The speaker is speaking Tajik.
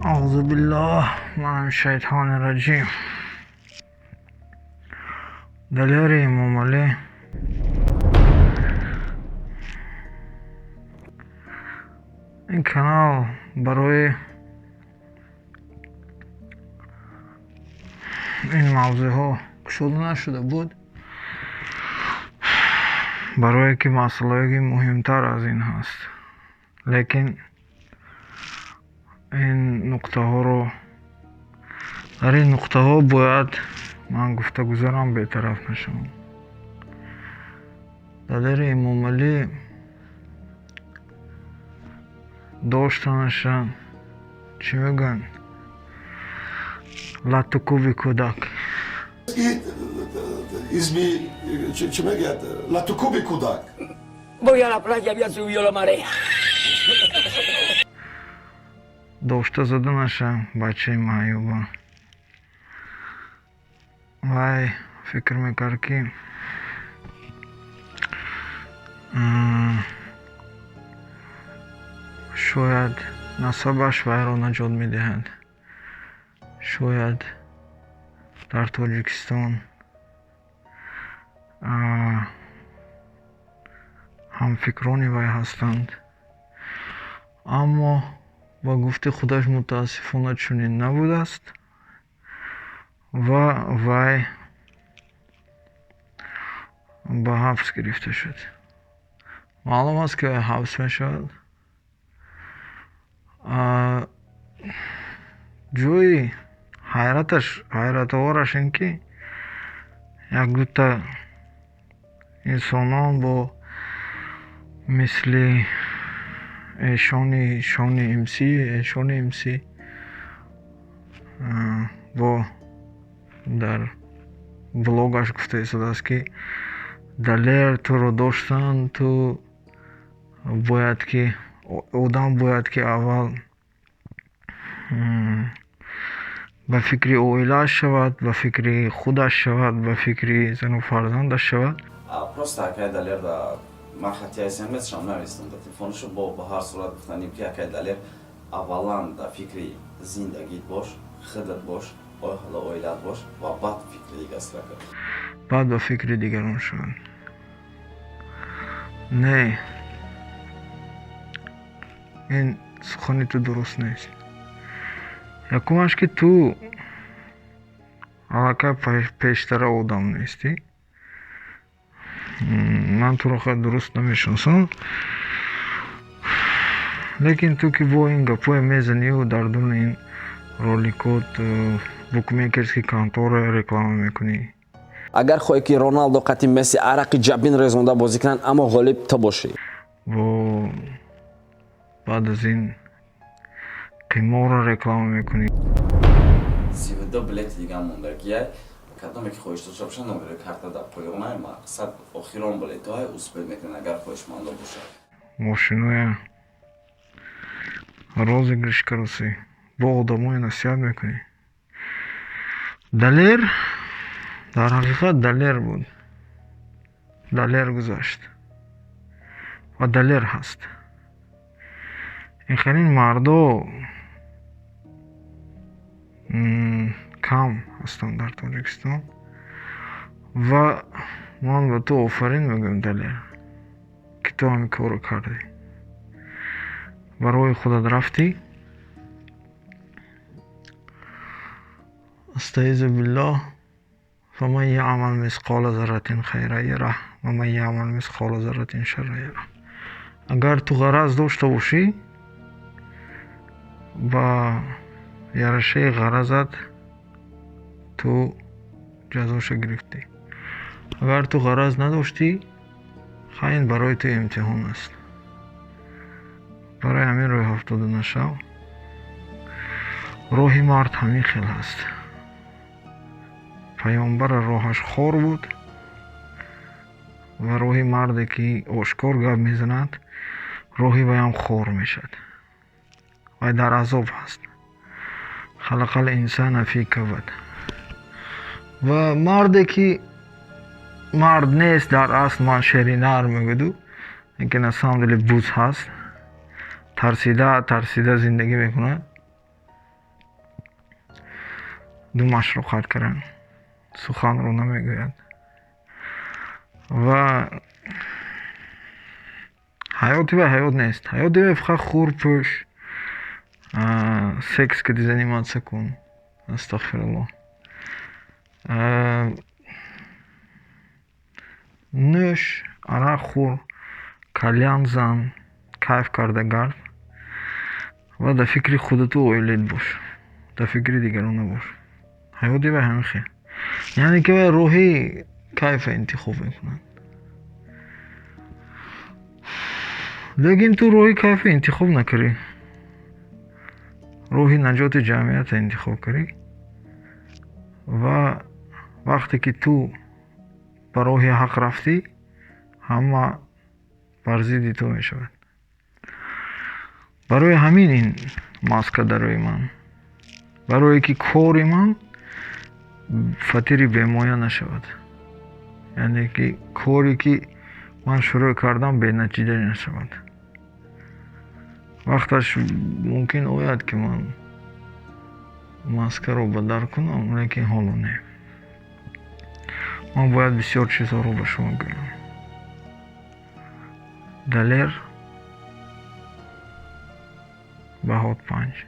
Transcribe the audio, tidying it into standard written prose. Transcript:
Аъузу биллоҳ мин шайтони раҷим. Далери Эмомалӣ ин канал барои ин мавзӯъҳо кушода нашуда буд, барое ки масъалаҳое муҳимтар аз ин ҳаст. Лекин ин нуқтаҳоро дар ин нуқтаҳо бояд ман гуфта гузарам, бетараф нашавам. Далери Эмомалӣ доштанаша чӣ мегӯянд, латукуби кӯдак. Ҳизби чӣ мегӯяд, латукуби кӯдак. Voy a la playa, había subido la marea. Дошта заданаша бачаи маъюба. Вай фикр мекард, ки шояд насабаш вайро наҷот медиҳад, шояд дар Тоҷикистон ҳамфикрони вай ҳастанд, аммо ба гуфти худаш мутаассифона чунин набудааст ва вай ба ҳабс гирифта шуд. Маълум аст, ки вай ҳабс мешавад. Ҷои ҳайраташ, ҳайратовараш ин ки як дута инсонон бо мисли эшони шони МС, эшони МС бо дар блогаш гуфта истодааст, ки Далер, туро доштанд, ту бояд ки одам бояд ки аввал ба фикри оилааш шавад, ба фикри худаш шавад, ба фикри зану фарзандаш шавад. Просто акай Далер да ман хати смсшам навистам да телефонашо, бо ба ҳар сурат гуфтанем, ки акай Далер, аввалан да фикри зиндагит бош, худат бош, ҳоло оилат бош ва баъд фикри дигар кун. Баъд ба фикри дигарон шавад. Не, ин сухани ту дуруст нест. Якумаш, ки ту аллакай пештара одам нестӣ. Ман туро хеле дуруст намешиносам, лекин ту ки бо ин гапҳое мезанию дар дуни ин роликот букмекерский контора реклама мекунӣ. Агар хоҳӣ, ки Роналдо қати Месси арақи ҷабин резонда бозӣ кунанд, аммо ғолиб ту бошӣ. Бо баъд аз ин қиморро реклама мекунӣ. 32 билети дига мондагия. Кадоме ки хоҳиш дошта бошад, номери карта дар поёнай. Мақсад, охирон билетҳоай, успеть мекунед, агар хоҳишмандо бошад. Мошиноя розыгрыш кароси, бо одамое насиҳат мекунӣ. Далер дар ҳақиқат Далер буд, Далер гузашт ва Далер ҳаст. Ин хелин мардо кам ҳастанд дар Тоҷикистон ва ман ба ту офарин мегӯям, Далер, ки ту ҳамин корро кардӣ, ба роҳи худат рафтӣ. Астаизу биллоҳ: фаман яъмал мисқола зарратин хайран ярах ва ман яъмал мисқола зарратин шарран ярах. Агар ту ғараз дошта бошӣ, ба ярашаи ғаразат ту ҷазоша гирифтӣ. Агар ту ғараз надоштӣ, хай, ин барои ту имтиҳон аст. Барои ҳамин рӯй ҳафтода нашав. Роҳи мард ҳамин хел ҳаст. Паёмбара роҳаш хор буд ва роҳи марде ки ошкор гап мезанад, роҳи вайам хор мешавад, вай дар азоб ҳаст. Халақал инсана фи кабад. Ва марде ки мард нест, дар асл ман шери нар мегӯяду, лекин на самом деле буз ҳаст, тарсида тарсида зиндагӣ мекунад. Думашро қатъ карданд, суханро намегӯяд. Ва ҳаёти вай ҳаёт нест. Ҳаёти вай фақат хӯр, пӯш, секс кади заниматься кун. Астағфируллоҳ. Нӯш, арақ хӯр, кальян зан, кайф карда гард ва дар фикри худату оилаат бош, дар фикри дигарон набош. Ҳаёти вай ҳамин хел. Яъне ки вай роҳи кайфа интихоб мекунад. Лекин ту роҳи кайфа интихоб накардӣ, роҳи наҷоти ҷамъиятро интихоб кардӣ ва вақте ки ту ба роҳи ҳақ рафтӣ, ҳама бар зидди ту мешавад. Барои ҳамин ин маска дар рӯи ман, барое ки кори ман фатири бемоя нашавад, яъне ки коре ки ман шурӯъ кардам, бенатиҷа нашавад. Вақташ мумкин ояд, ки ман маскаро ба дар кунам, лекин ҳоло не. Ман бояд бисёр чизҳоро ба шумо гӯям. Далер, баҳот 5.